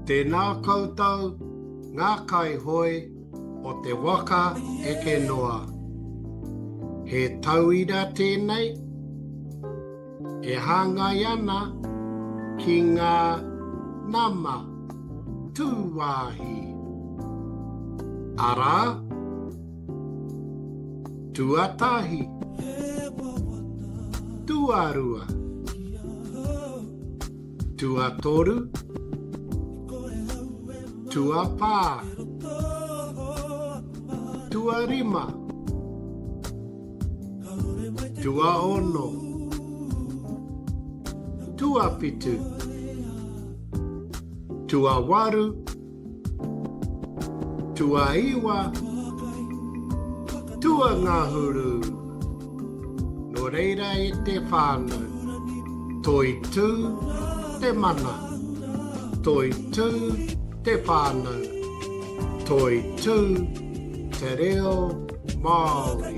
Tēnā koutou ngā kaihoe o te waka eke noa. He tauira tēnei e hāngai ana ki ngā nama tūwāhi, arā, tuatahi, tuarua, Tuatoru, tuawhā, tuarima, tuaono, tuawhitu, tuawaru, Tuaiwa, tuangahuru. Nō reira e te whānau, toitū te mana, toitū te whānau, toitū te reo Māori.